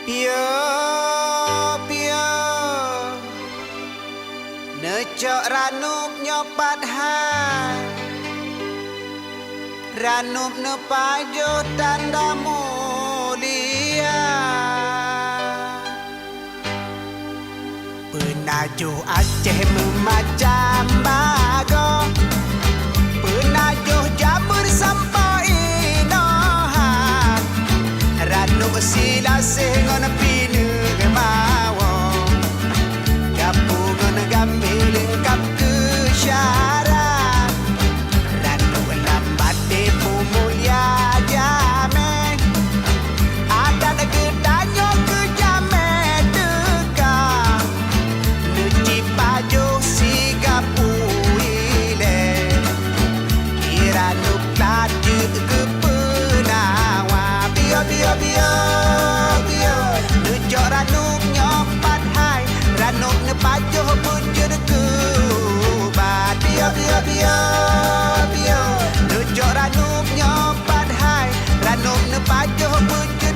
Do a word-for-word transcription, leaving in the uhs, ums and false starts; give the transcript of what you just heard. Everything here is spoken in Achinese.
Piôh-piôh, neucok ranup nyoe padhai, ranup neupajoh tanda mulia. Peunajoh Aceh meumacam bagoe, peunajoh jamur sampoe inoe han, ranup silaseh ngon pineung mawö, gapu ngon gambée leungkab keu syarat. Ranup lam baté peumulia jamé, adat geutanyoe keu jamé teuka. Neucipajoh sigap u ilée, di ranup that jeuet geupeunawa. Piôh-piôh, piôh-piôh, neucok ranup nyoe padhai, ranup neupajoh beujeuet keu ubat. Piôh-piôh, piôh-piôh, neucok ranup nyoe padhai, ranup neupajoh beujeuet